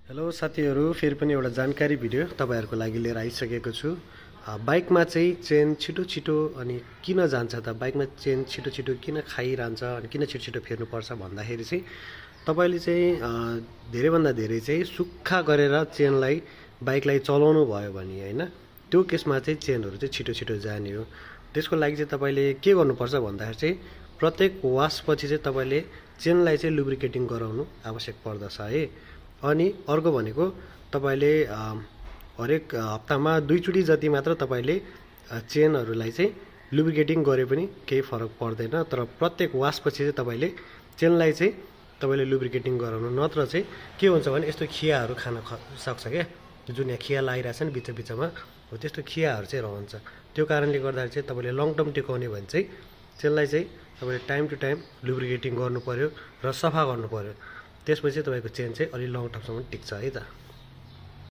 Hello साथीहरू, फेरि पनि एउटा जानकारी भिडियो तपाईँहरूको लागि लिएर आइसकेको छु। बाइकमा चाहिँ चेन छिटो छिटो अनि किन जान्छ त, बाइकमा चेन छिटो छिटो किन खाइरहन्छ अनि किन छिटो छिटो फेर्नुपर्छ भन्दाखेरि चाहिँ तपाईँले चाहिँ धेरैभन्दा धेरै चाहिँ सुक्खा गरेर चेनलाई बाइकलाई चलाउनु भयो भने होइन, त्यो केसमा चाहिँ चेनहरू चाहिँ छिटो छिटो जाने हो। त्यसको लागि चाहिँ तपाईँले के गर्नुपर्छ भन्दाखेरि चाहिँ प्रत्येक वासपछि चाहिँ तपाईँले चेनलाई चाहिँ लुब्रिकेटिङ गराउनु आवश्यक पर्दछ है। अनि अर्को भनेको तपाईँले हरेक हप्तामा 2 चोटि जति मात्र तपाईँले चेनहरूलाई चाहिँ लुब्रिकेटिङ गरे पनि केही फरक पर्दैन, तर प्रत्येक वासपछि चाहिँ तपाईँले चेनलाई चाहिँ तपाईँले लुब्रिकेटिङ गराउनु, नत्र चाहिँ के हुन्छ भने यस्तो खियाहरू खान सक्छ क्या, जुन यहाँ खिया लागिरहेछ नि बिच बिचमा, हो त्यस्तो खियाहरू चाहिँ रहन्छ। त्यो कारणले गर्दाखेरि चाहिँ तपाईँले लङ टर्म टिकाउने भने चाहिँ चेनलाई चाहिँ तपाईँले टाइम टु टाइम लुब्रिकेटिङ गर्नु पर्यो र सफा गर्नु पर्यो। त्यसपछि तपाईँको चेन चाहिँ अलि लङ टर्मसम्म टिक्छ है त।